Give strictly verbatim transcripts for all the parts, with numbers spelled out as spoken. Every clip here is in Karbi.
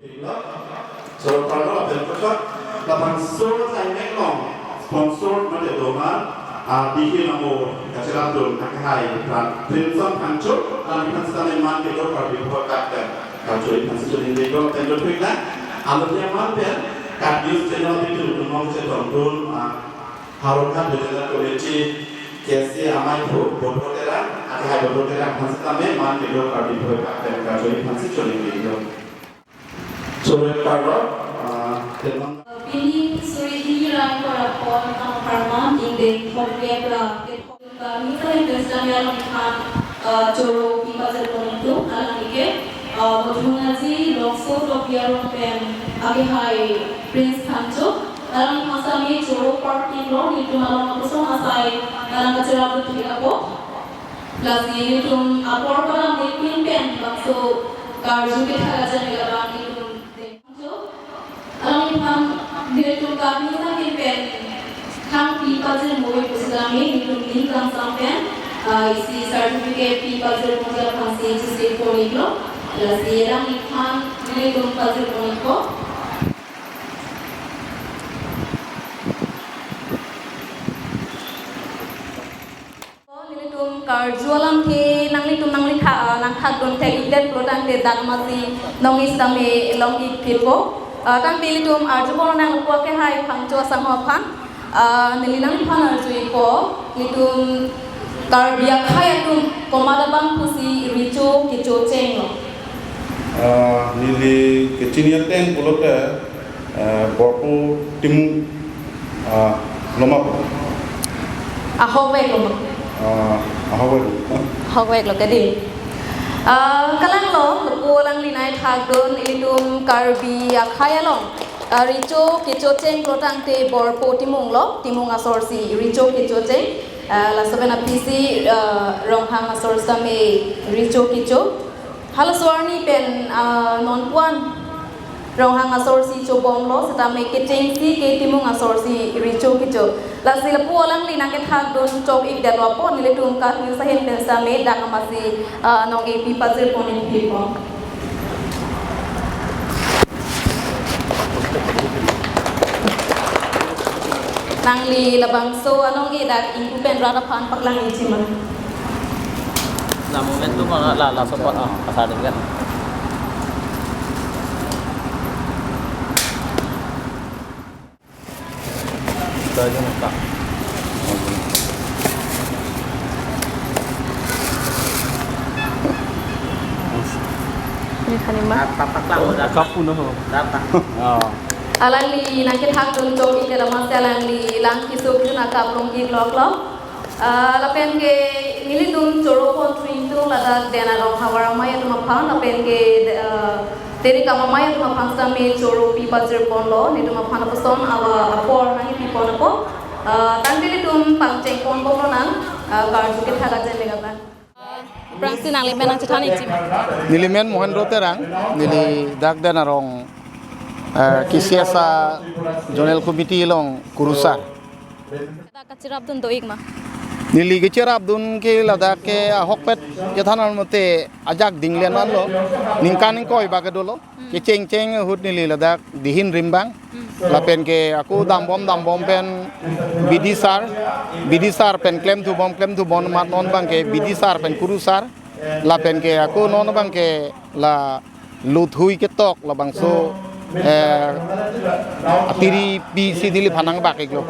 Choro parlo lapen kosot labangso time along sponsor mate doman, ah, bihi namo kachira dun akhai pran Prince Phangcho, alangphan sitame man kedo Karbi Bhoi Kak pen kachoi phan si choningri ko pen dotpik na. Alo dia man pen Kak News channel bitu tumong chetong dun, ah, Howraghat Regional Committee K S A amei phu Bodho Terang, akhai Bodho Terang phan sitame man kedo Karbi Bhoi Kak pen kachoi phan si choningri ko. Choro parlo, ah, teman. Pini suri hini ra ingkoi ra pon tang parman ingdeng thomkep ra kethom kami sa ingdeng sitame alangphan, ah, choro pipajir pon ingtung alangli ke, ah, Modhunaji Longso Tokbi arong pen akhai Prince Phangcho alangphan sitame choro parpiklo, nelitum along apuson asai alang kachira dun thik apo. Lasi nelitum apor palang nelitum pen bangso karju kethak ajat labang nelitum dengjo. Alangphan nelitum Kak News ahin pen thang pipajir moi pusitame nelitum ning kangsam pen, ah, isi certificate pipajir pon aphan si chisi pon iklo. Lasi alangphan nelitum pajir pon ikpo. Nelitum karju alamthe nanglitum nangli tha, nangthak dun thek-ikdet pulo tangte dak masi nong-e sitame long-ik phitpo. Ah, tangte ilitum arju pon nangpo akhai Phangcho asangho aphan. Ah, neli nangliphan arju-ikpo, ilitum Karbi akhai atum komat abang pusi recho kecho chenglo. Ah, neli kechini ateng pulote, eh, Borpo Timung, ah, loma po. Ahokvek loma. Ah, ahokvek lo. Ahokvek lo kedi. Ah, kalanglo, lapu alangli nangthak dun ilitum Karbi akhai along, ah, recho kecho cheng pulo tangte Borpo Timung lo, Timung asor si recho kecho cheng. Ah, laso pen aphi si, ah, Ronghang asor sitame recho kecho. Halaso arni pen, ah, non puan Ronghang asor si chobomlo, sitame kecheng si ke Timung asor si recho kecho. Lasi lapu alangli nangkethak dun chok-ikdetlo apot nelitum Kak News ahin pen sitame dak masi, ah, nong-e pipajir pon ikpo. Nangli labangso anong-e dak ingpu pen rat aphan paklang-ikji ma? La momentum la, la support, ah, kasar dengan. Kita aja nak. Ini kan, Ima. Apa, apa, apa, apa, apa, apa. Oh. Alangli nangkethak dun chok-ik alam masi alangli lang kesung dun akap long-ik lok lok. Ah, lapen ke nelitum choro pon tring tung ladak Den Arong havar amei atum aphan lapen ke, ah, Terikam amei atum aphan sitame choro pipajir ponlo, nelitum aphan apuson awa apor nangkepi pon apot. Ah, tangte nelitum pangcheng ponbomlo nang, ah, karju kethak ajat lega ba. Aphrangsi nanglimen nangchethan-ikji ma? Nelimen Mohendro Terang, neli dak Den Arong, eh, K C S A Zonal Committee along kurusar. Ladak kachirap dun do-ik ma? Neli kachirap dun ke ladak ke ahokpet kethan mate ajak dinglen vanlo. Ningkan ingkoi bak dolo. Kecheng cheng ahut neli ladak dihin rimbang. Lapen ke ako dambom dambom pen B D sir, B D sir pen klemthubom klemthubom amat non abang ke B D sir pen kurusar. Lapen ke ako non abang ke la luthui ketok labangso, eh, atiri pi si neliphan nangbak-iklo.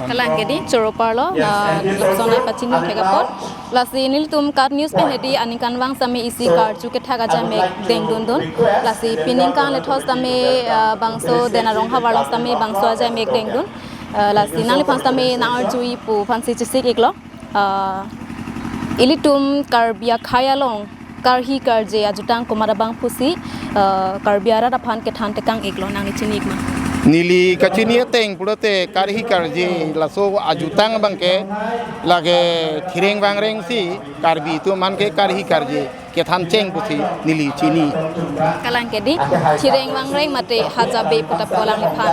Kalang kedi, choro parlo, ah, lapuson nangpachini thek apot. Lasi nelitum Kak News pen hedi aningkanvang sitame isi karju kethak ajaimek dengdundun. Lasi piningkan lethot sitame, ah, bangso Den Arong havar along sitame bangso ajaimek dengdun. Ah, lasi nangliphan sitame nang-arjui pu aphansi chesik-iklo. Ah, ilitum Karbi akhai along karhi karje ajutang komat abang pusi, ah, Karbi arat aphan kethan tekang-iklo, nangli chini-ik ma? Neli kachini ateng pulote karhi karje laso ajutang abang ke lake thireng vangreng si Karbi atum aphan ke karhi karje kethan cheng pusi neli chini. Kalang kedi, thireng vangreng mate hajabe puta pu alangliphan.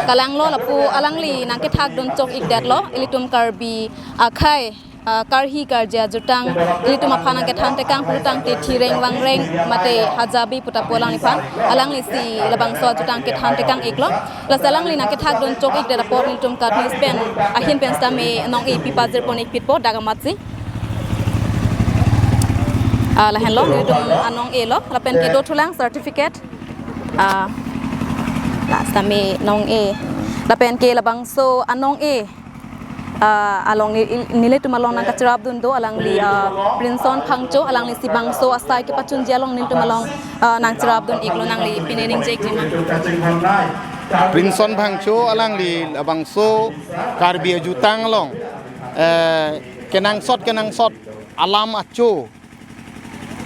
Kalanglo lapu alangli nangkethak dun chok-ikdetlo, ilitum Karbi akhai ah, karhi karja jutang ilitum aphan nangkethan tekang pulotangte thireng vangreng mate hajabi puta pu alangliphan, alanglisi labangso ajutang kethan tekang iklo. Lasi alangli nangkethak dun chok ikdet apot nelitum KAT News pen ahin pen sitame nong-e pipajir pon ikpitpo dak amatsi. Ah, lahenlo, nelitum anong-e lo, lapen kedo thulang certificate. Ah, la sitame nong-e. Lapen ke labangso anong-e, ah, along ni-, nelitum along nangkacherap dun do, alangli, ah, Princeson Phangcho, alanglisi bangso asai kepachunji along nelitum along, ah, nangcherap dun iklo, nangli pine ningje ikji ma. Princeson Phangcho alangli labangso Karbi ajutang along, eh, kenangsot kenangsot alam acho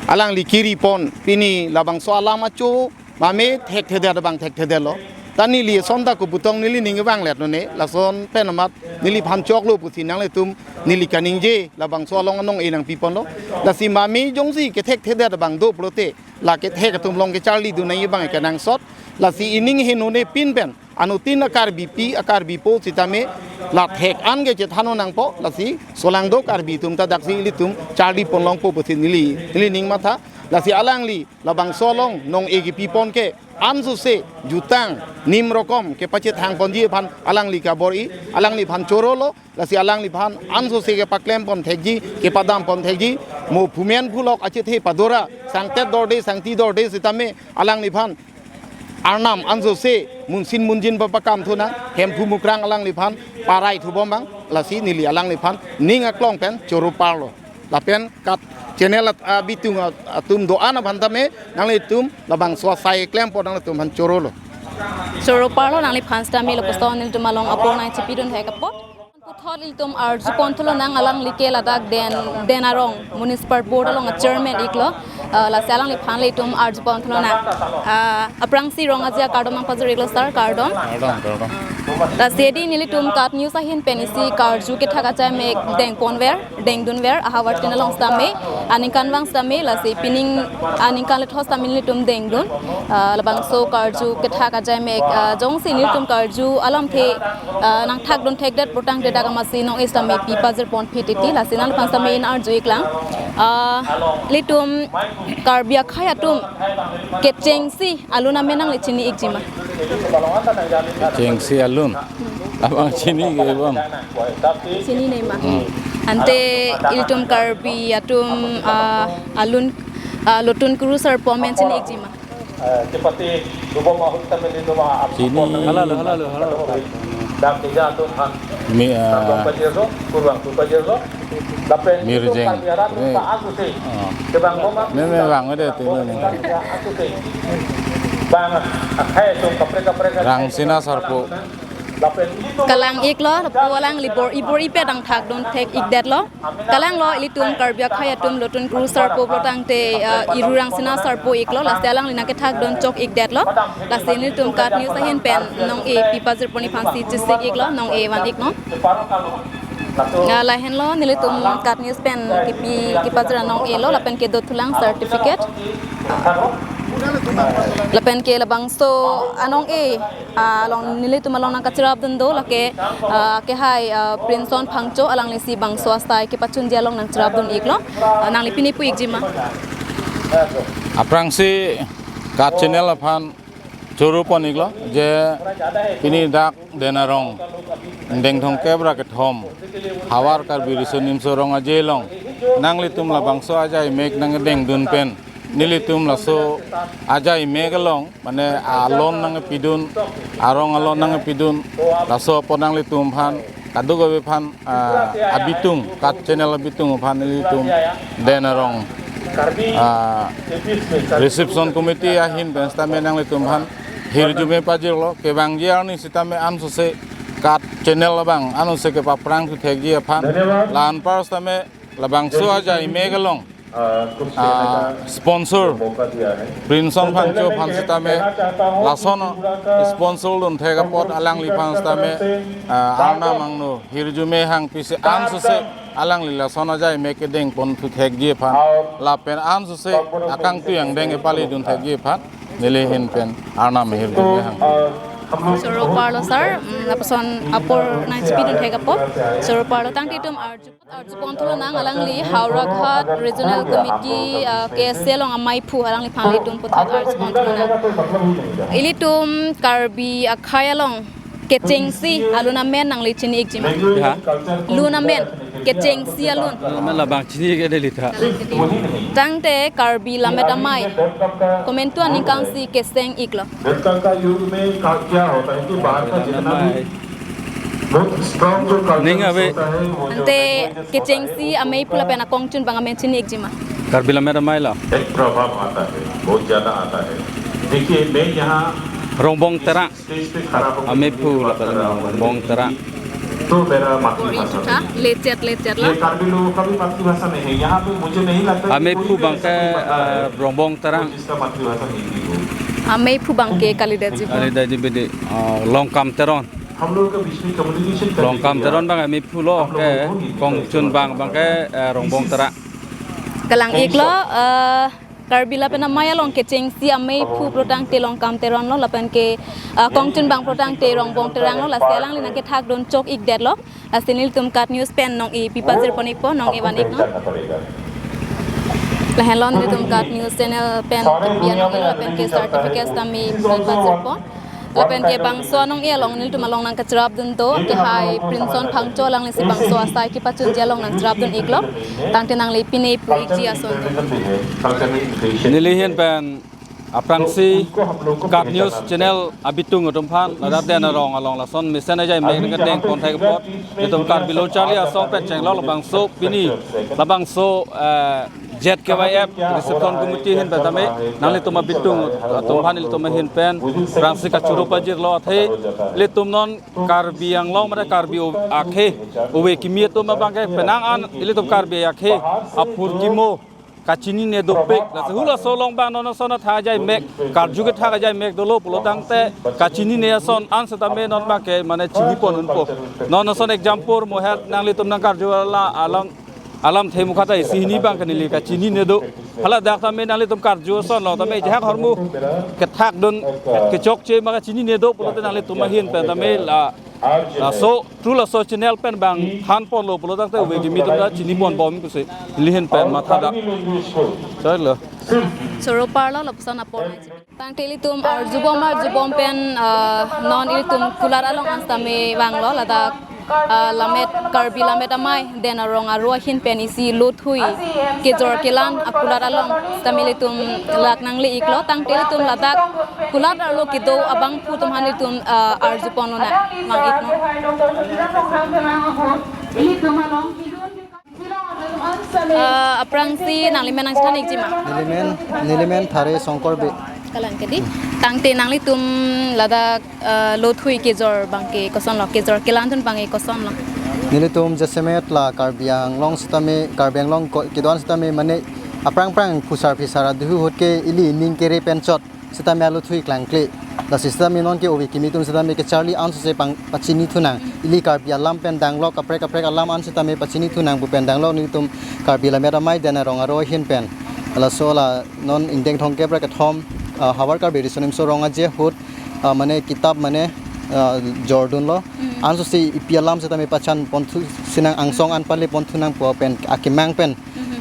alangli kiri pon, pini labangso alam acho mame thekthedet abang thekthedetlo. Ta neli sonta kebutong neli ning vanglet lone, lason pen amat neliphan choklo pusi nanglitum neli kaningje labangso along anong-e nangpi ponlo. Lasi mame jongsi kethekthedet abang do pulote, la kethek atum along kecharli dun nangji abang kenangsot. Lasi ining henone pin pen anuttin a-Karbipi, a-Karbipo sitame la thek an ke chethan nangpo, lasi solangdo Karbi atum ta daksi ilitum charli pon longpo pusi neli, neli ning matha. Lasi alangli labangso along nong-e kepi pon ke ansose jutang nim rokom kepachethang ponji aphan alangli kabor-i, alangliphan chorolo. Lasi alangliphan ansose kepaklem pon thekji, kepadam pon thekji, mo phumen phulok achethe padora, sangtet dorde, sangti dorde sitame alangliphan arnam ansose munsin munjin papakam thu nang, Hemphu Mukrang alangliphan parai thubom bang, lasi neli alangliphan ning aklong pen choro parlo. Lapen KAT channel at-, abitung at-, atum do-an aphan tame nanglitum labangso asai klem pon nanglitum aphan chorolo. Choro parlo nangliphan sitame lapuson nelitum along apor nangchipidun thek apot. Puthot ilitum arju pon thulo nang, alangli ke ladak Den, Den Arong Municipal Board along a-chairman iklo, ah, lasi alangliphan ilitum arju pon thulo nang. Ah, aphrangsi rong aje akardom nangpajir iklo sir, kardom. Kardom, kardom. Lasi edi nelitum KAT News ahin pen isi karju kethak ajai mek deng ponver, dengdunver, ahavar tin along sitame, aningkanvang sitame, lasi pining aningkan lethos sitame nelitum dengdun. Ah, labangso karju kethak ajai mek, ah, jongsi nelitum karju alamthe, ah, nangthak dun thekdet pulotangte dak amatsi nong-e sitame pipajir pon phit iti, lasi nangliphan sitame in arju iklang. Ah, ilitum Karbi akhei atum kechengsi alun amen nangli chini ikji ma? Kechengsi alun. Abang chini ke bang. Chinine ma? Hmm. Ante ilitum Karbi atum, ah, alun, ah, Lotun Kuru Sarpo amen chini ikji ma? Chini. Hala, hala, hala, hala. Mi, ah, Mirjeng. Mi. Ah. Mi, mi, bang, ada tu, mi, mi. Rangsina Sarpo. Kalang iklo, lapu alangli bor-i bor-i pen nangthak dun thek ikdetlo. Kalanglo ilitum Karbi akhei atum Lotun Kuru Sarpo pulotangte, ah, Iru Rangsina Sarpo iklo, lasi alangli nangkethak dun chok ikdetlo. Lasi nelitum KAT News ahin pen nong-e pipajir pon aphansi chesik iklo, nong-e van iknon. Ah, lahenlo nelitum KAT News pen kipi kepajir anong-e lo, lapen kedo thulang certificate. Lapen ke labangso anong-e, ah, along nelitum along nangkacherap dun do, lake, ah, kehai, ah, Princeson Phangcho alanglisi bangso asai kepachunji along nangcherap dun iklo, ah, nangli pine pu ikji ma? Aphrangsi KAT channel aphan choro pon iklo, je pini dak Den Arong, dengthong kebra kethom, Havar Karbi Riso Nimso Rong Aje along, nanglitum labangso ajai mek nangdengdun pen, nelitum laso ajai mek along, mane alon nangpidun, arong alon nangpidun, laso apot nanglitum aphan, kadokave aphan, ah, abitung, KAT channel abitung aphan nelitum Den Arong, ah, reception committee ahin pen sitame nanglitum aphan hirjume pajirlo, kevangji arni sitame ansose KAT channel abang ansose kepaphrang thu thekji aphan, la anpar sitame labangso ajai mek along, ah, sponsor Princeson Phangcho aphan sitame lason sponsor dun thek apot alangliphan sitame, ah, arnam angno hirjume hang pisi ansose alangli lason ajai mek kedeng pon thu thekji aphan, lapen ansose akangtui angdeng kepali dun thekji aphan neli ahin pen arnam hirjume hang. Choro parlo sir, mm, lapuson apor nangchipidun thek apot. Choro parlo tangte itum arju, arjupon thulo nang alangli Howraghat Regional Committee, ah, K S A along amaiphu alangliphan ilitum puthot arjupon thulo nang. Ilitum Karbi akhei along kechengsi alun amen nangli chini ikji ma? Ya. Lun amen, kechengsi alun. Lun amen labang chini ke deli ta. Tangte Karbi Lammet Amei komantu aningkan si keseng iklo? आजकल का युग में का, क्या होता है कि बाहर का जितना भी बहुत स्ट्रॉन्ग जो कल्चर होता है, वो जो ante kechengsi ameiphu lapen akongchun abang amen chini ikji ma? Karbi Lammet Amei lo. एक प्रभाव आता है, बहुत ज्यादा आता है। देखिए, मैं यहाँ Rongbong Terang. स्टेज पे खड़ा होकर ameiphu lapen Rongbong Terang. तो मेरा मातृभाषा में। Lecet lecet ये lo. कार्बी लोगों का भी मातृभाषा नहीं है। यहाँ पे मुझे नहीं लगता कि कोई भी ऐसा कोई बंदा है, eh, Rongbong Terang. जिसका मातृभाषा हिंदी हो। Ameiphu abangke kalidet jibo. Kalidet jibo de, ah, Longkam Teron. हम लोगों के बीच में कम्युनिकेशन करने के लिए Longkam Teron abang ameiphu lo, हम लोगों को हिंदी का इस्तेमाल करना है। Kongchun abang abangke, eh, Rongbong Terang. Kalang iklo, eh, Karbi Lammet Amei along kechengsi ameiphu pulo tangte Longkam Teron lo, lapen ke, ah, kongchun abang pulo tangte Rongbong Terang lo, lasi alangli nangkethakdun chok ikdetlo. Lasi nelitum KAT News pen nong-e pipajirpon ikpo, nong-e van iknon. Lahenlo nelitum KAT News channel pen kebi anong-e lo, lapen ke certificate tame pipajirpon. Lapen ke bangso anong-e along nelitum along nangkacharapdun do, kehai Princeson Phangcho alanglisi bangso asai kepachunji along nangcharapdun iklo. Tangte nangli pine pu ikji ason do. Neli ahin pen aphrangsi KAT News channel abitung atum aphan ladak Den Arong along lason mesen ajai mek nangkadengpon thek apot, itum Karbi Lo Charli Asong pen chenglok labangso pini, labangso, eh, Z K Y F Reception Committee ahin pen tame nanglitum abitung atum aphan ilitum ahin pen aphrangsi kachoro pajirlo, athe ilitum non Karbi Anglong mate Karbi o-, akhei ove kimi atum abangke penang an ilitum Karbi akhei aphurkimo kachinine dopik. Lasi halaso along abang non ason athak ajai mek, karju kethak ajai mek dolo pulo tangte kachinine ason an setame non abangke mane chiniponthupo. Non ason example moher nanglitum nangkarju ala alam, alamthe mukha ta isi hini abangke neli kachinine do. Hala dak tame nanglitum karju ason along tame jahak ahormu kethakdun kechokche ma kachinine do pulote nanglitum ahin pen tame la, laso through laso channel pen abang thanponlo pulo tangte ove kimi atum ta chiniponbom pusi neli ahin pen mathadak. Chalo. Choro parlo lapuson apor nangji. Tangte ilitum arjubom arjubom pen, ah, non ilitum kulat along an setame vanglo ladak, ah, Lammet, Karbi Lammet Amei Den Arong aro ahin pen isi lothui kejor kelan akulat along setame ilitum lak nangle iklo. Tangte ilitum ladak kulat arlo kedo abangphu atum aphan ilitum, ah, arjuponlo nang, mang iknon. Ah, aphrangsi nanglimen nangchethan ikji ma? Nelimen, nelimen Thare Songkor Bey. Kalang kedi. Tangte nanglitum ladak, ah, lothui kejor abangke kosonlo, kejor kelandun abangke kosonlo? Nelitum jasemet la Karbi Anglong setame, Karbi Anglong ko-, kedo-an setame mane aphrang aphrang phusar phisar aduhu ahut ke ili ning kere pen chot setame alothui klangkle. Lasi setame nonke ove kimi atum setame kecharli ansose pang pachini thunang. Ili Karbi alam pen danglok kaprek kaprek alam an setame pachini thunang pu pen danglok nelitum Karbi Lammet Amei Den Arong aro ahin pen. Laso la non ingdeng thomkep ra kethom, ah, Havar Karbi Riso Nimso Rong Aje ahut, ah, mane kitap mane, ah, jordunlo. Ansose ipi alam setame pachanponthu sinang angsong an paleponthu nang pu pen akemang pen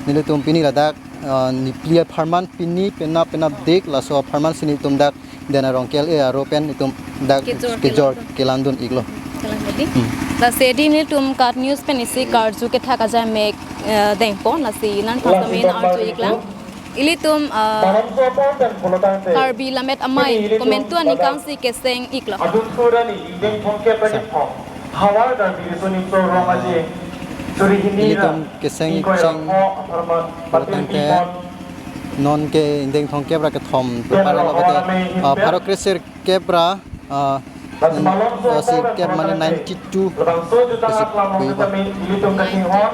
nelitum pini ladak, ah, nipli apharman pini penap penapdik laso apharman si nelitum dak Den Arong K L A aro pen itum dak kejor kejor kelandun iklo. Kalang kedi. Hmm. Lasi dei nelitum KAT News pen isi karju kethak ajai mek, eh, dengpon, lasi nangphan tame arju iklang. Ilitum, ah, Karbi Lammet Amei komantu aningkan si keseng iklo? Havar Karbi Riso Nimso Rong Aje suri hini ra ilitum keseng ingkoi ra cheng pho apharman pulo tangte nonke ingdeng thomkep ra kethom pen pare lo bate, ah, pharo kresirkep ra, ah, ah, sirkep mane ninety two. Labangso juta kresir aklam along puiba tame ilitum kachinghon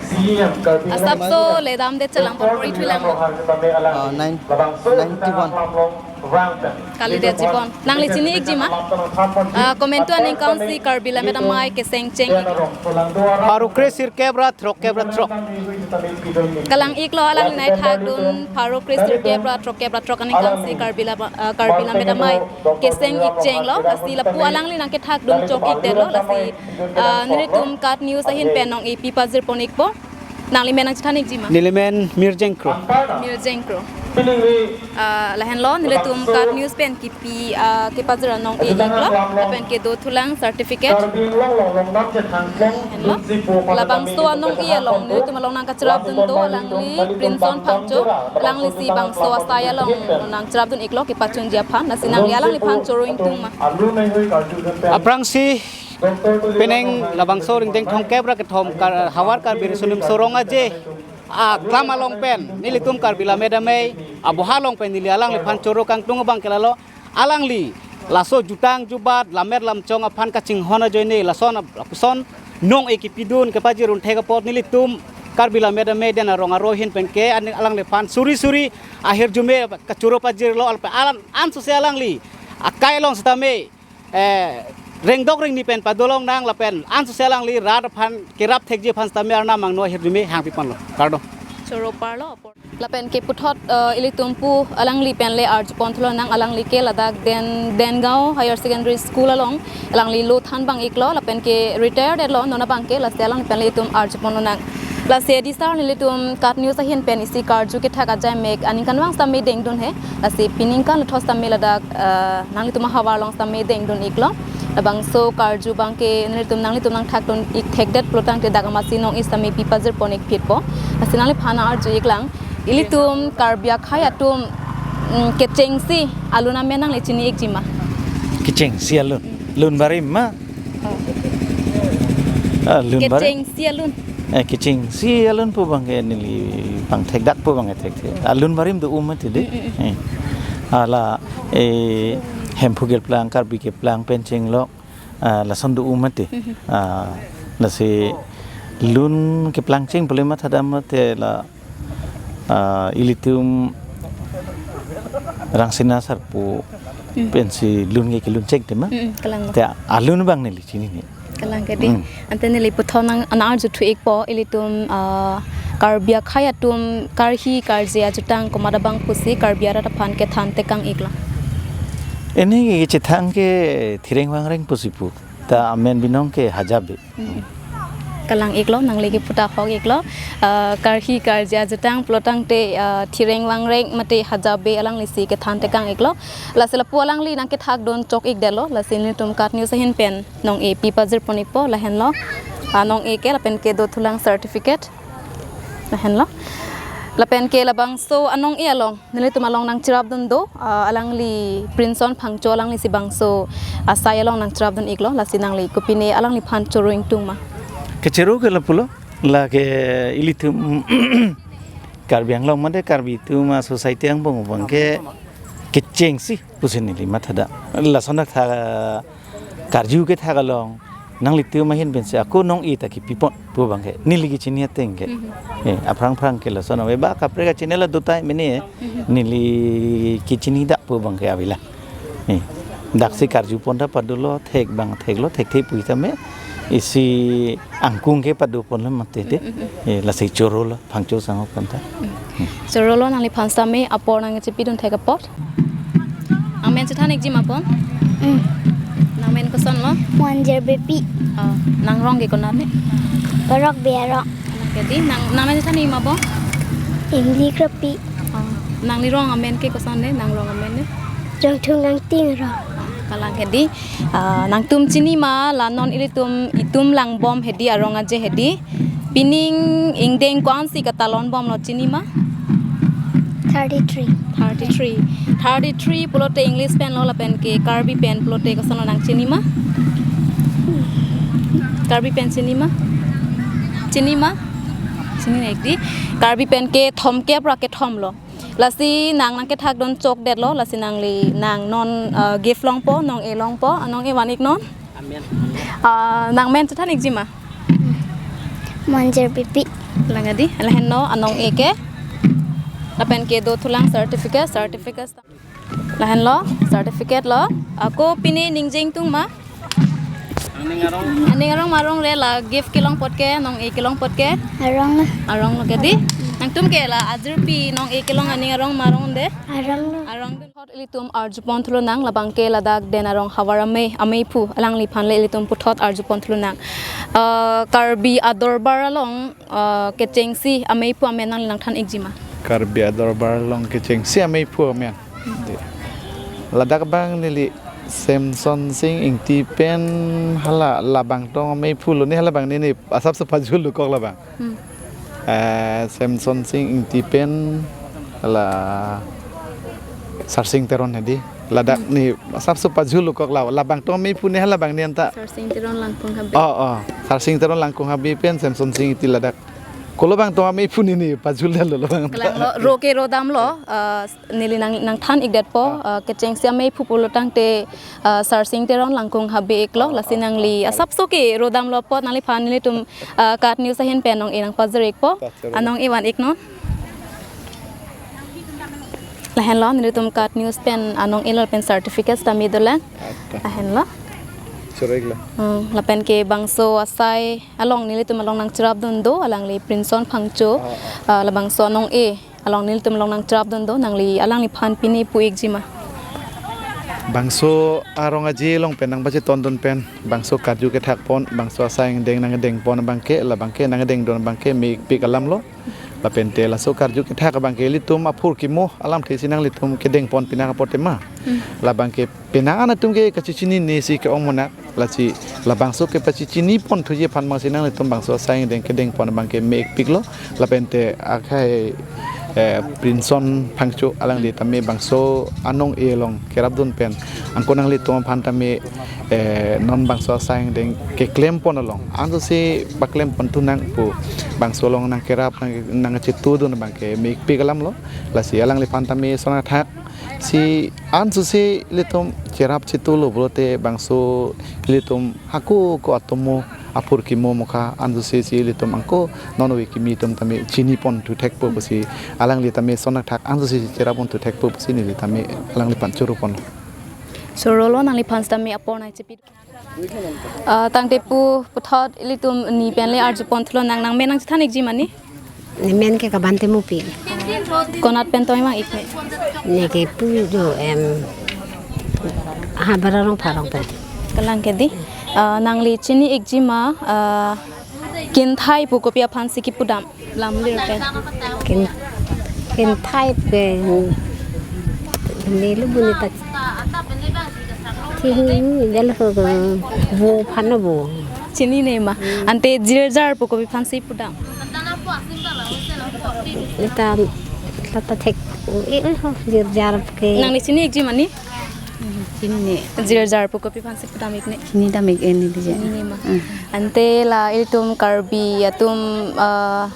C E M Karbi Asapso ledamde chelangpon pori thulang. Ah, nine, labangso juta ninety one. Aklam along Kalidet jipon. Nangli chini-ikji ma? Ah, komantu aningkan si Karbi Lammet Amei keseng cheng-iklo. Pharo kre sirkep ra throkkep ra throk. Kalang-iklo, alangli nangkethakdun pharo kre sirkep ra throkkep ra throk aningkan si Karbi Lam-, ah, Karbi Lammet Amei keseng-ik chenglo. Lasi lapu alangli nangkethakdun chok-ikdetlo. Lasi, ah, nelitum KAT News ahin pen nong-e pi pajirpon-ikpo. Nangli men nangchethan-ikji ma? Neli men Mirjeng Kro. Mirjeng Kro. Ah, lahenlo, nelitum KAT News pen kipi, ah, kepajir anong-e-iklo, lapen kedo thulang certificate. Lahenlo, labangso anong-e along, nelitum along nangkacherapdun do, alangli Princeson Phangcho, alangli si bangso asai along nangcherapdun-iklo, kepachunji aphan, lasi nangli alangliphan choro ingtung ma? Aphrangsi penang labangso ringdeng thomkep ra kethom kar-, Havar Karbi Riso Nimso Rong Aje aklam along pen nelitum Karbi Lammet Amei aboha along pen neli alangliphan choro kangtung abang ke lalo, alangli laso jutang jubat lammet lamchong aphan kachinghon ajoine lason ap-, lapuson nong-e kipidun kepajirun thek apot nelitum Karbi Lammet Amei den arong aro ahin pen ke an-, alangliphan suri suri ahirjume kachoro pajirlo, alpe alan ansose alangli akai along setame eh, rengdok rengni pen padolong nang lapen ansose alangli rat aphan kerap thekji aphan setame arnam angno ahirjume hangpiponlo. Kardom. Choro parlo. Lapen keputhot, eh, ilitum pu alangli pen le arjupon thulo nang, alangli ke ladak Den, Dengaon Higher Secondary School along alangli lo than bang-iklo lapen ke retired etlo non abang ke, lasi alangli pen le itum arjupon lonang. Lasi disar nelitum KAT News ahin pen isi karju kethak ajai mek aningkanvang setame dengdun he. Lasi piningkan lethos setame ladak, eh, nanglitum ahavar along setame dengdun-iklo. Labangso karju abang ke nelitum nanglitum nangthakdun-ik thekdet pulotangte dak amatsi nong-e setame pi pajirpon-ikphitpo. Lasi nangliphan arju-iklang. Ilitum Karbi akhei atum, mm, kechengsi alun amen nangli chini-ikji ma? Kechengsi alun. Lun barim ma? Oh. Ah, lun barim. Kechengsi alun. Eh, kechengsi alun pu abang ke neli pangthekdak pu abang ke thekthe. Alun barim do-um mati de. Mm, mm, mm. Eh. Hala, eh, Hemphu keplang, Karbi keplang pen chenglok, ah, lason do-um mati. Mhm. Ah, lasi lun keplang cheng pule mathadam mate la, ah, ilitum Rangsina Sarpo, mm, pensi lun ke kelun cheng tema. Mm, mm, kalang. Te alun abang neli chinine. Kalang ke di. Mm. Ante neli puthot nang, nang arjuthu-ikpo ilitum, ah, Karbi akhei atum karhi karje ajutang komat abang pusi Karbi arat aphan kethan tekang-iklo? Ini kechethang ke thireng vangreng pusi pu. Ta amen binong ke Hajabe. Mm. Kalang-iklo, nangli kepu ta ahok-iklo. Ah, karhi karje ajutang pulotangte, ah, thireng vangreng mate Hajabe alangli si kethan tekang-iklo. Lasi lapu alangli nangkethakdun chok-ikdetlo. Lasi nelitum KAT News ahin pen nong-e pi pajirpon-ikpo lahenlo. Ah, nong-e ke lapen kedo thulang certificate. Lahenlo. Lapen ke labangso anong-e along nelitum along nangcherapdun do, ah, alangli Princeson Phangcho alangli si bangso asai along nangcherapdun-iklo, lasi nangli kopine alangliphan choro ingtung ma? Kechoro ke lapulo, lake ilitum Karbi Anglong mate Karbi atum a-society angbong abang ke kechengsi pusi neli mathada. Lason tha karju kethak along nanglitum ahin pensi ako nong-e ta kipipon pu abang ke neli kechini ateng ke. Mhm. Eh, aphrang aphrang ke lason ave ba kaprek a-channel adutai mene, eh. Mhm. Neli kechini dak pu abang ke avela. Eh, daksi karjupon ta padolo, thek abang theklo, thekthe pu tame isi angkung ke padoponlo mate de. Mhm, mhm. Eh, lasi chorolo. Phangcho sang aphan ta. Chorolo nangliphan setame apor nangchepidun thek apot. Nangmen chethan-ikji ma pon? Mm. Nangmen kosonlo? Monjer Beypi. Oh, nangrong ke konat ne? Parok Bey arong. Kalang ke di, nang, nangmen chethan-ik ma pon? Emli Kropi. Oh, nanglirong amen ke koson ne? Nangrong amen ne? Jongthung Angting arong. Kalang ke di, ah, nangtum chini ma la non ilitum itum langbom hedi arong aje hedi. Pining ingdeng ko-ansi katalon bomlo chini ma? Thirty-three. Thirty-three. Thirty-three pulote English penlo lapen ke Karbi pen pulote kosonlo nang chini ma? Karbi pen chini ma? Chini ma? Chini-ik di. Karbi pen ke thomkep ra kethomlo. Lasi nang nangkethakdun chokdetlo, lasi nangli nang non, eh, gift longpo, nong-e longpo, anong-e van-iknon. Amen. Ah, nangmen chethan-ikji ma? Monjer Beypi. Kalang ke di, lahenlo, anong-e ke. Lapen kedo thulang certificate, certificate. Lahenlo, certificate lo. Ako pine ningje ingtung ma? Aning arong. Aning arong ma arong le, la gift kelong apot ke, nong-e kelong apot ke? Arong lo. Arong lo ke dei. Nangtum ke la ajirpi nong-e kelong aning arong ma arong de? Arong lo. Arong de. Puthot ilitum arjupon thulonang, labang ke ladak Den Arong havar amei, ameiphu, alangliphan le ilitum puthot arjupon thulonang. Ah, Karbi Adorbar along, ah, kechengsi ameiphu amen nangli nangthan ikji ma? Karbi Adorbar along kechengsi ameiphu amen. Ladak abang neli Semson Sing Ingti pen hala labang tong ameiphu lo, ne hala abang neli asapso pajul dokok labang. Hmm. Eh, Semson Sing Ingti pen hala Sarsing Teron hedi. Ladak Hmm. ne asapso pajul dokok la, labang tong ameiphu ne hala abang ne anta. Sarsing Teron Langkung Habe. Oh, oh. Sarsing Teron Langkung Habe pen Semson Sing Ingti ladak. Kolo abang tong ameiphu ne ne pajul lo labang. Kalang lo, ro ke rodam lo, eh, neli nang, nangthan ikdet po, Ah. eh, kechengsi ameiphu pulo tangte, eh, Sarsing Teron Langkung Habe iklo, Ah, lasi ah, nangli ah, ah. asapso ke rodam lo apot nangliphan nelitum, eh, KAT News ahin pen nong-e nangpajir ikpo. Pajir. Anong-e van iknon. Lahenlo, nelitum KAT News pen anong-e lo pen certificate sitame dolang. Atta. Lahenlo. Choro iklo. Hmm, lapen ke bangso asai along nelitum along nangcherapdun do, alangli Princeson Phangcho, Ah, ah. ah, labangso anong-e along nelitum along nangcherapdun do, nangli alangliphan pine pu ikji ma? Bangso arong aje along pen nangpachetondun pen, bangso karju kethak pon, bangso asai angdeng nangdeng pon abang ke, labang ke nangdengdun abang ke me-ikpik alam lo. Lapen te laso karju kethak abang ke ilitum aphurkimo alamthe si nanglitum kedeng pon pinak apot tema. Hmm. Labang ke penang an atum ke kachechinine si ke-ong monak. Lasi labangso kepachechini pon thuji aphan abang si nanglitum bangso asai angdeng kedeng pon abang ke me-ikpik lo. Lapen te akhai, eh, Princeson Phangcho alangli tame bangso anong-e along kerapdun pen, angko nanglitum aphan tame, eh, non bangso asai angdeng keklem pon along, anso si paklem pon thu nang pu, bangso along nangkerap, nang, nangchetudun abang ke me-ikpik alam lo. Lasi alangliphan tame son athak si anso si ilitum cherap chetu lo pulote bangso ilitum hako ko atomo aphurkimo mokha anso si si ilitum angko non ove kimi atum tame chini pon thu thekpo pusi alangli tame son athak anso si cherap pon thu thekpo pusi neli tame alangliphan choro pon. Choro lo, nangliphan sitame apor nangchepi. Ah, tangte pu puthot ilitum ni pen le arjupon thulonang, nangmen nangchethan ikji ma ne? Nemen ke Kaban Temupi. Konat pen tong vang ik ne? Ne ke pu do em, ha, Bararong Pharong pen. Kalang ke dei. Ah, nangli chini ikji ma, ah, kinthai pu kopi aphan si kipudam? Lamlir pen. Kin, kinthai pen. Neli bu ni ta. Chini, dal ho ko, vo aphan vo. Chinine ma. Hmm. Ante jirjar pu kopi aphan si pudam? Ita, lata thek, eh, eh, ho, jirjar ke. Nangli chini ikji ma ne? Chinine. Jirjar pu kopi aphan si pudam ik ne? Chinidam ik, eh, ne dije. Chinine ma. Hmm. Ante la ilitum Karbi atum, ah,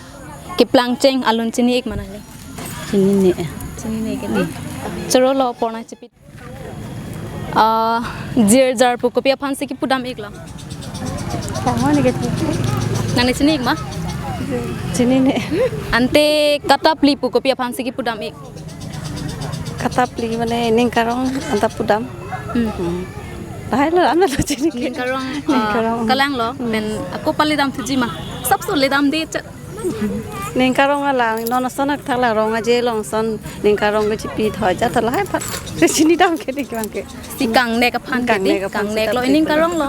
keplangcheng alun chini ik ma nangli? Chinine. Chinine ke dei. Choro lo, apor nangchepi. Ah, jirjar pu kopi aphan si kipudam ik lo? Tangho ne ke. Nangli chini ik ma? Chinine. Ante katapli pu kopi aphan si kipudam ik? Katapli mane ningkarong anta pudam. Hmm. Hmm. Lahai lo, anta lo chini ke. Ningkarong, ah, Ningkarong. Kalang lo, Hmm. pen ako pali dam thuji ma? Asapso le dam dei cha. Ningkarong alang, non ason athak la rong aje along ason, ningkarong ke chipi thoi ja ta lahai pat. Chinidam ke dei abang ke. Si kangnek aphan ke dei, Kangnek aphan kangnek si lo, tap ningkarong lo.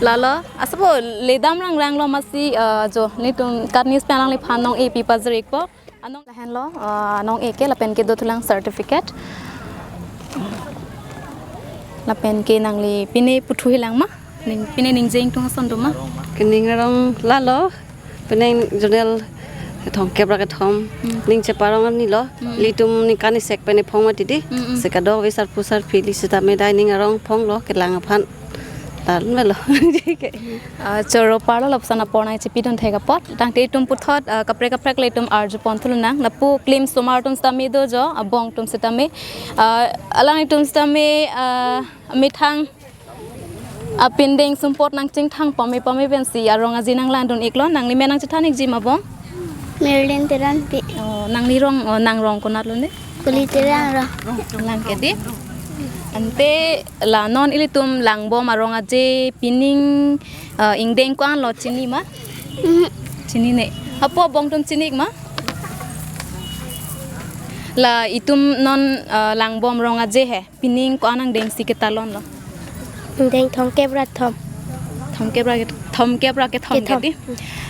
Lalo, asapso le dam rangrang lo masi, ah, jo, nelitum KAT News pen alangliphan nong-e pi pajir ikpo. Anong lahenlo, ah, nong-e ke lapen ke dothulang certificate. Lapen ke nangli pine puthu hilang ma? Ning, pine ningje ingtung ason do ma? Kening arong lalo, penang Jonel kethom kep ra kethom, Hmm. ning cheparong arni lo, Hmm. ilitum ningkan isek pen iphong mati dei, Hmm, hmm. si kadokave sarpo sarpi li sitame dei ning arong phong lo, kelang aphan. Tan melo. Ah, choro parlo, lapuson apor nangchepidun thek apot. Tangte itum puthot, ah, kaprek kaprek le itum arjupon thulonang. Lapu klim osomar atum sitame do jo, abong atum sitame. Ah, alanglitum sitame, ah, methang apindeng sumpot nangchingthang pame pame pensi arong aje nanglangdun iklo, nangli men nangchethan ikji ma abong? Merlin Teronpi. Oh, nangli rong, oh, nang rong konat lo ne? Kuli Terang rong. Lang ke dei. Ante la non ilitum langbom arong aje pining, eh, ingdeng ko-an lo, chini ma? Mhm. Chinine. Apo abong atum chini-ik ma? La itum non, eh, langbom arong aje he pining ko-an angdeng si ketalon lo? Ingdeng thomkep ra thom. Thomkep ra ke, thomkep ra kethom. Kethom. Kedi.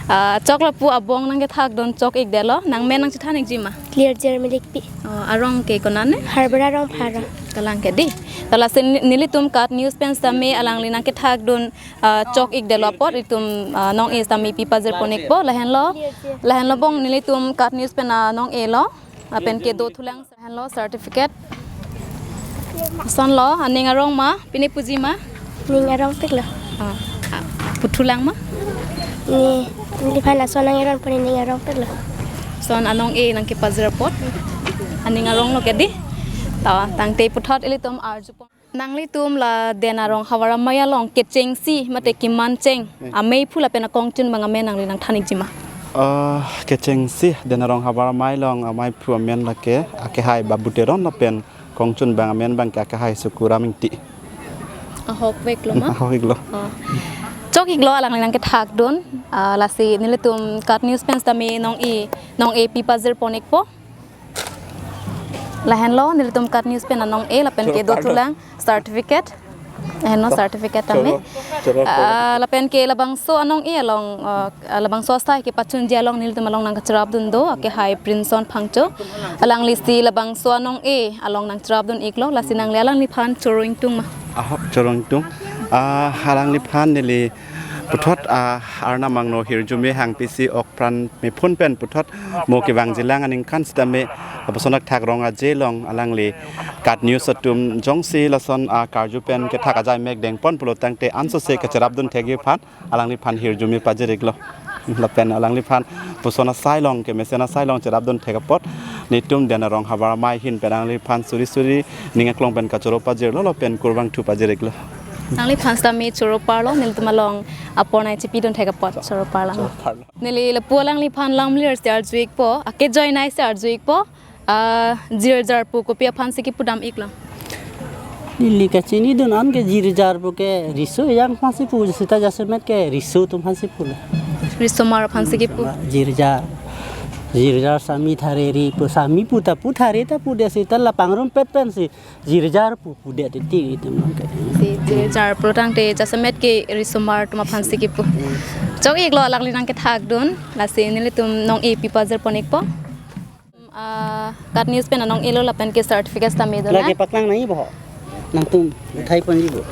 Ah, choklo pu, abong nangkethakdun chok-ikdetlo. Nangmen nangchethan-ikji ma? Clear Jermilikpi. Oh, arong ke konane? Harbara Rongphar. Kalang kedi. To lasi ni-, nelitum KAT News pen sitame alangli nangkethakdun, ah, chok-ikdetlo apot itum, ah, nong-e sitame pi pajirpon-ikpo. Lahenlo, lahenlo abong nelitum KAT News pen, ah, nong-e lo. Lapen ke dothulang, lahenlo certificate. Lasonlo, aning arong ma, pine puji ma? Ning arongpiklo. Ah, ah, puthulang ma? Ne, neliphan lason nang-eron pu ne ning arongpiklo. Lason anong-e nangkepajir apot. Aning aronglo kedi. Ta, tangte puthot ilitum arjupon. Nanglitum la Den Arong Havar Amei along kechengsi mate kemancheng, hmm, ameiphu lapen akongchun abang amen nangli nangthan-ikji ma? Ah, kechengsi Den Arong Havar Amei along ameiphu amen lake akehai Babu Teron lapen kongchun abang amen abang ke akehai Sukuram Ingti. Ahokveklo ma? Ahokveklo. Oh. Chok-iklo, alangli nangkethakdun, ah, lasi nelitum KAT News pen sitame nong-e, nong-e pi pajirpon-ikpo. Lahenlo nelitum KAT News pen anong-e lapen ke dothulang certificate. Lahenlo certificate tame. Choro, choro, choro. Ah, lapen ke labangso anong-e along, ah, labangso asai kepachunji along nelitum along nangkacherapdun do, akehai Princeson Phangcho. Alanglisi labangso anong-e along nangcherapdun-iklo, lasi nangli alangliphan choro ingtung ma? Ahok, choro ingtung. Ah, alangliphan neli puthot, ah, Arnam angno hirjume hangpisi okpran mephun pen puthot mo kevangjilang aningkan sitame lapuson akthak rong aje along alangli KAT News atum jongsi lason, ah, karju pen kethak ajai mek dengpon pulo tangte ansose kacherapdun thekji aphan alangliphan hirjume pajir-iklo. Lapen alangliphan puson asai along kemesen asai along cherapdun thek apot nelitum Den Arong Havar Amei ahin pen alangliphan suri suri ning aklong pen kachoro pajirlo lapen kurvangthu pajir-iklo. Nangliphan sitame choro parlo, nelitum along apor nangchipidun thek apot choro parlo. Choro parlo. Neli lapu alangliphan lamlir si arju-ikpo, akejoi nei si arju-ikpo, ah, jirjar pu kopi aphansi kipudam-iklo? Neli kachinidun an ke jirjar pu ke riso ejang aphansi pu, seta jasemet ke riso atum aphansi pulo. Risomar aphansi kipu. Jirjar. Jirjar sami thare ri pu, sami pu ta pu, thare ta pu de, seta la pangrumpet pensi jirjar pu pudet titi itum nang ke. Si jirjar pulo tangte jasemet ke risomar atum aphansi kipu. Chok-iklo alangli nangkethakdun, lasi nelitum nong-e pi pajirpon-ikpo. Ah, KAT News pen anong-e lo lapen ke certificate tame do na. Lake paklang nangji bo. Nangtum uthai ponji bo.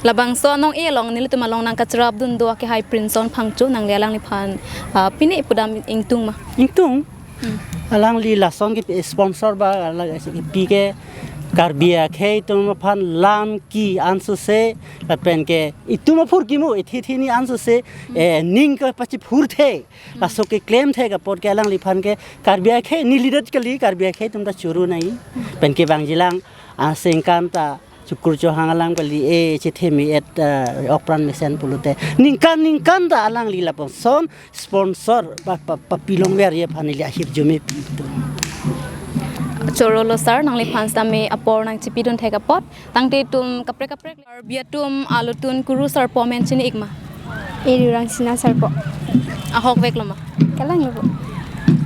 Labangso anong-e along nelitum along nangkacherapdun do akehai Princeson Phangcho, nangli alangliphan, ah, pine pudam ingtung ma? Ingtung. Hmm. Alangli lason ke sponsor ba, alangli pi ke Karbi akhei atum aphan lam ki ansose lapen ke itum aphur kimu ithi thi ni ansose, eh, ning kepachiphurthe, laso keklem thek apot ke alangliphan ke Karbi akhei nelidet kali, Karbi akhei atum ta choro nei pen kevangjilang aningkan ta chukur chohang alam kali, eh, chetheme et, eh, okpran mesen pulote ningkan ningkan ta alangli lapuson sponsor pa, pa, papilongver ji aphan neli ahirjume pitu. Chorolo sir, nangliphan sitame apor nangchipidun thek apot. Tangte itum kaprek kaprek Karbi atum alutun kuru sarpo amen chini-ik ma? Eri Rangsina sarpo. Ahokveklo ma? Kalanglo.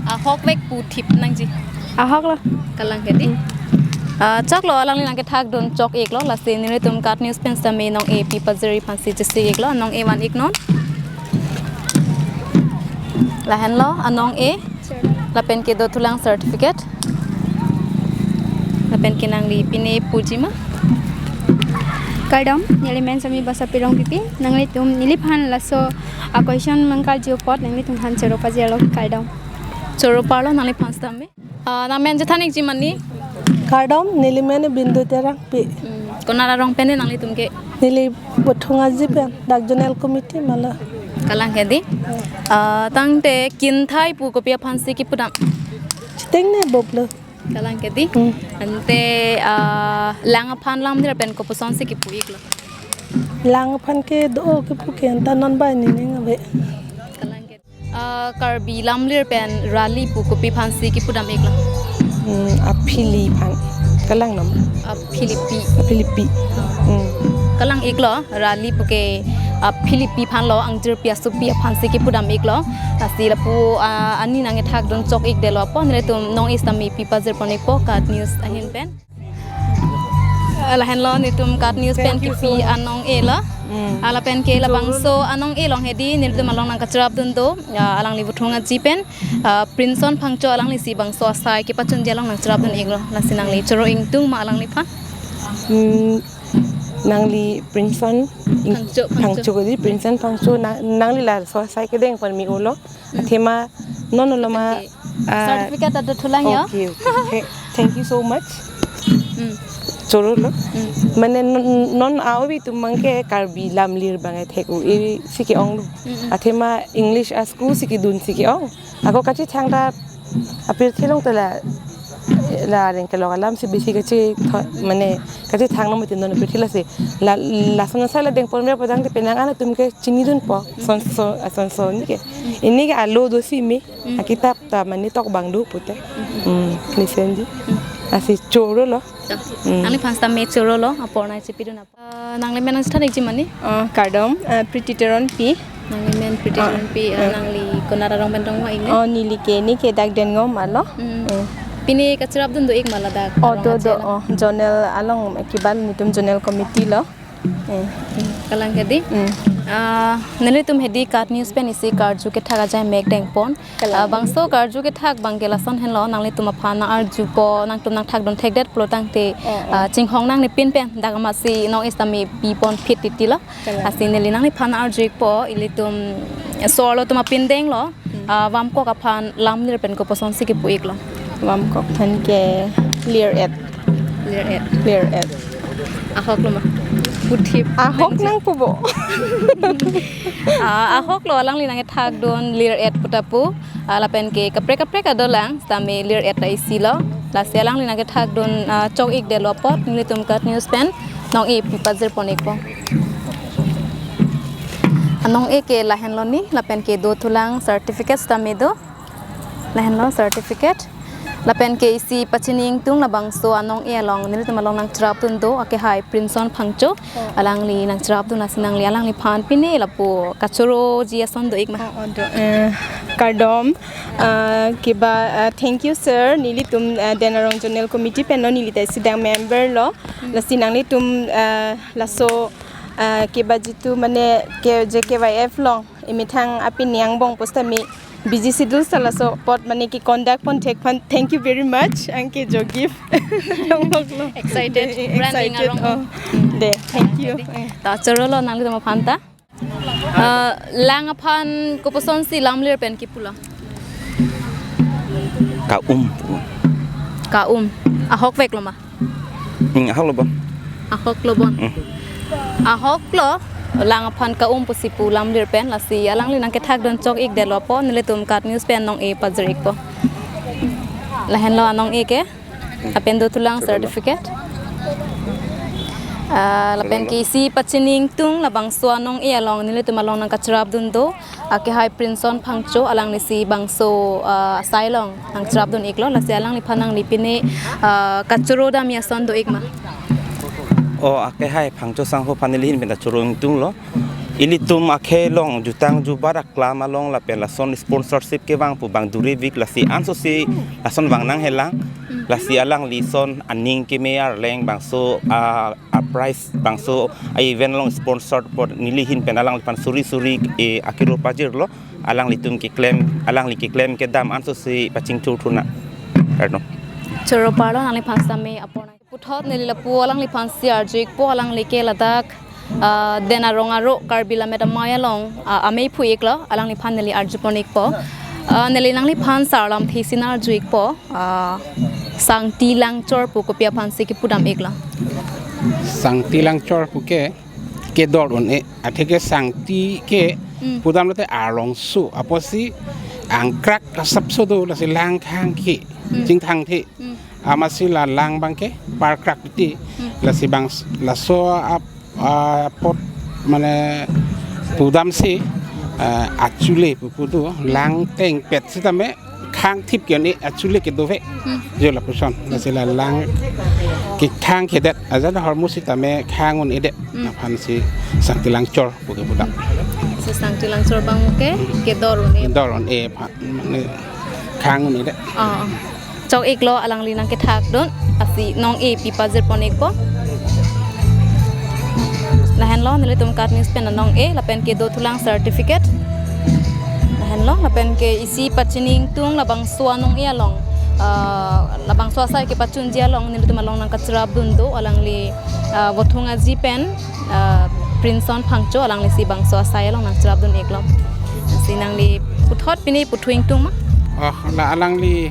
Ahokvek pu thip nangji? Ahoklo. Kalang kedi. Hmm. Ah, choklo, alangli nangkethakdun chok-iklo, lasi nelitum KAT News pen sitame nong-e pi pajirji aphansi chesi-iklo, nong-e van-iknon. Lahenlo anong-e. Lapen ke dothulang certificate. Lapen ke nangli pine puji ma? Kardom, neli men Sami Basa Pirong Pipi, nanglitum neliphan laso a-question nangkarju apot nanglitumphan choro pajirlo, kardom. Choro parlo nangliphan sitame. Ah, nangmen chethan-ikji mani? Kardom, neli men Bindu Terangpi. Hmm, konat arong pen nanglitum ke? Neli Bothung Aji pen, dak zonal committee mala. Kalang kedi. Ah, tangte kinthai pu kopi aphansi kipudam? Chitengneboplo. Kalang kedi. Hmm. Ante, ah, lang aphan lamlir pen koposonsi kipu-iklo? Lang aphan ke do kipu ke anta non bai nening ave. Kalang kedi. Ah, Karbi lamlir pen rali pu kopi aphansi kipudam-iklo? Hmm, aphili aphan. Kalang nama? Ah, Philippi. Philippi. Hmm. Kalang iklo, Rali puke, ah, Philippi aphan lo, angjirpi asopi aphan si kipudam iklo. Lasi lapu, ah, ani nangkethakdun chok ikdetlo apot, nelitum nong-e sitame pi pajirpon ikpo KAT News ahin pen. Ah, lahenlo nelitum KAT News pen Thank you so kipi much. Anong-e lo. Hmm. Ah, lapen ke labangso anong-e along hedi, nelitum along nangkacharapdun do, ah, alangli Vothung Aji pen. Ah, Princeson Phangcho alangli si bangso asai kepachunji along nangcharapdun iklo. Lasi nangli choro ingtung ma alangliphan? Hmm, nangli Princeson ing-, Phangcho, Phangcho. Phangcho kali, Princeson Phangcho nang-, nangli laso asai kedengpon me-olo. Hmm. Athema non olo ma, Okay. Ah, certificate ta dothulang ya. Okay, okay. Tha-, thank you so much. Hmm. Choro lo. Hmm. Mane non, non avi atum abangke Karbi lamlir abang thek-o, isi ke-onglo. Hmm, hmm. Athema English a-school si kedun si ke-ong. Ako kachethang ta apirthe along ta la, la reng kelok alam si besi kache tho-, mane kachethang nang mati non apirthe lasi. La, lason asai la dengpon me padang te penang an atum ke chinidunpo. Sonso, asonso ni ke. Ini ke alo do si me. Hmm. Akitap ta mane tok abang do pute. Hmm, listen ji. Hmm. Lasi choro lo. Hmm. Nangliphan sitame choro lo, apor nangchipidun apot. Ah, nangli men nangchethan ikji mane? Ah, kardom, ah, Priti Teronpi. Nangli men Priti Ah. Teronpi, ah, Ah. nangli konat arong pen rong ma ikne? Oh, neli ke, neli ke dak Dengom alo. Hmm. Hmm. Pine kacharapdun do ik ma ladak Oh, arong do, do, achelang? Oh, zonal along kibal nelitum zonal committee lo. Hmm. Hmm, kalang hedi. Hmm. Ah, nelitum hedi KAT News pen isi karju kethak ajai mek dengpon. Kalang. Ah, bangso karju kethak abangke lason henlo, nanglitum aphan nang-arjupo, nangtum nangthakdun thekdet pulo tangte, Oh, oh. ah, chinghong nangne pin pen, dak amatsi nong-e sitame pipon phit titi lo. Kalang. Lasi neli nangliphan nang-arju ikpo, ilitum so-arlo atum apindeng lo, Hmm. ah, Vamkok aphan lamlir pen koposon si kipu iklo? Vamkok aphan ke lir et. Lir et. Lir et. Ahok lo ma? Puthip. Ahok nangji. Nangpupo. Ah, ahok lo alangli nangkethakdun lir et pu ta pu. Ah, lapen ke kaprek kaprek adolang, sitame lir et ta isi lo. Lasi alangli nangkethakdun, ah, chok ikdetlo apot, nelitum KAT News pen nong-e pi pajirpon ikpo. Anong-e ke lahenlo ni, lapen ke dothulang certificate sitame do. Lahenlo certificate. Lapen ke isi pachini ingtung labangso anong-e along, nelitum along nangcharapdun do, akehai Princeson Phangcho. Oh. Alangli nangcharapdun lasi nangli alangliphan pine lapu kachoroji ason do ik ma? Oh, oh, do. Eh, kardom. Ah, kiba, ah, thank you, sir. Nelitum, ah, Den Arong Zonal Committee pen non neli ta isi dak member lo. Hmm. Lasi nanglitum, ah, laso, ah, kiba jitu mane ke J K Y F along emethang apini angbong pusitame busy schedule si laso apot mane ke conduct pon thek aphan thank you very much. Anke jo gift longlok lo. Excited. De, Branding excited, arong. Oh. De, thank you. De. Ta choro lo nanglitum aphan ta. Ah, lang aphan koposon si lamlir pen kipu lo? Ka-um. Ka-um. Ahok vek lo ma? Hmm, ahok lo bon. Ahok lo bon. Hmm. Ahok lo, lang aphan ka-um pusi pu lamlir pen, lasi alangli nangkethakdun chok ikdetlo apot, nelitum KAT News pen nong-e pajir ikpo. Lahenlo anong-e ke, lapen dothulang certificate. Ah, lapen ke isi pachini ingtung labangso anong-e along, nelitum along nangkacharapdun do. Akehai Princeson Phangcho alangli si bangso, ah, asai along nangcharapdun iklo, lasi alangliphan nangli pine, ah, kachoro dam ason do ik ma? Oh, akehai Phangcho sangho aphan neli ahin pen ta choro ingtung lo. Ilitum akhei along jutang jubat aklam along lapen lason sponsorship kevang pu abang duri vik, lasi anso si lason vang nanghelang, lasi alangli ason aning keme arleng bangso, ah, a-prize bangso a-event along sponsor apot neli ahin pen alangliphan suri suri, eh, akiro pajirlo, alanglitum keklem, alangli keklem kedam anso si pachingthur thu nang. Erno. Choro parlo nangliphan sitame apor nang. Puthot neli lapu alangliphan si arju ikpo, alangli ke ladak, ah, Den Arong aro Karbi Lammet Amei along, ah, amei phu iklo, alangliphan neli arjupon ikpo. Ah, neli nangliphan sarlamthe si nang-arju ikpo. Ah, Sangti Langchor pu kopi aphan si kipudam iklo? Sangti Langchor pu ke kedor un-e, atheke Sangti ke Hmm. pudam lote arlongso apotsi angkrak asapso do, lasi lang khang ke Hmm. chingthangthe. Hmm. Amatsi la lang abangke parkrak titi. Hmm. Lasi bang s-, laso ap-, apot mane pudamsi, ah, achule pu pu do, lang tengpet sitame kha Khang thip ke-un-e, achule kedo ave. Hmm. Jo lapuson. Lasi la lang kethang kedet. Ajat ahormu sitame khang un-edet. Hmm. Aphansi Sangti Langchor pu kepu dak. Si Sangti Langchor abang ke kedor un-e. Kedor un-e aphan. Mane khang un-edet. Oh. Chok-iklo alangli nangkethakdun. Lasi nong-e pi pajirpon-ikpo. Lahenlo, nelitum KAT News pen nong-e, lapen kedo thulang certificate. Lahenlo, lapen ke isi pachini ingtung labangso anong-e along. Ah, labangso asai kepachunji along, nelitum along nangkacherapdun do, alangli, ah, Vothung Aji pen, ah, Princeson Phangcho, alangli si bangso asai along nangcherapdun-iklo. Si nangli puthot pini puthu ingtung ma? Oh, la alangli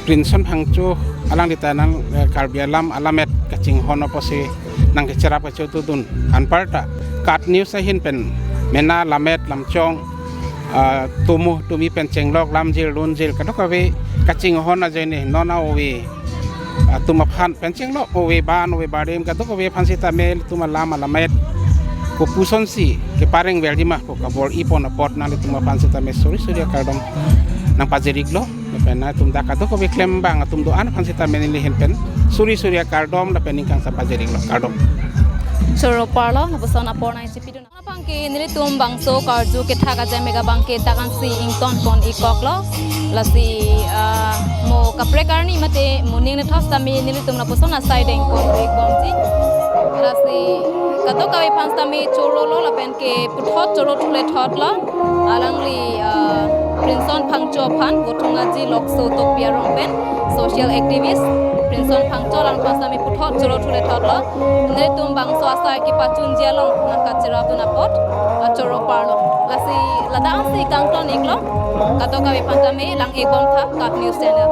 Princeson Phangcho alangli ta nang, eh, Karbi alam alamet kachinghon apotsi nangkecherap kachetudun. Anparta KAT News ahin pen mena lammet lamchong, ah, tumu tumi pen chenglok lamjir lunjir kadokave kachinghon ajoine non a-ove atum aphan pen chenglok ove ban ove barim kadokave aphan sitame ilitum alam alamet kopusonsi kepareng verji ma pu kabor-ipon apot nanglitum aphan sitame suri suri akardom nangpajir-iklo. Lapen nangtum dak kadokave klembang atum do-an aphan sitame neli ahin pen suri suri akardom lapen ning kangsam pajir-iklo, kardom. Choro parlo, lapuson apor nangchipidun. Abang ke nelitum bangso karju kethak ajai mega abang ke dak ansi ingtonpon-ikkoklo. Lasi, ah, mo kaprek arni mate mo ning nethos tame nelitum lapuson asai dengpon-ikbomji. Lasi kadokave aphan tame chorolo lapen ke puthot choro thule thotlo. Alangli, ah, Princeson Phangcho aphan, Vothung Aji Lokso Tokbi arong pen social activist Princeson Phangcho alangphan tame puthot choro thule thotlo. Nelitum bangso asai kepachunji along nangkacherapdun apot, ah, choro parlo. Lasi ladak ansi kangton-iklo. Kadokave aphan tame lang-ikbomtha KAT News Channel.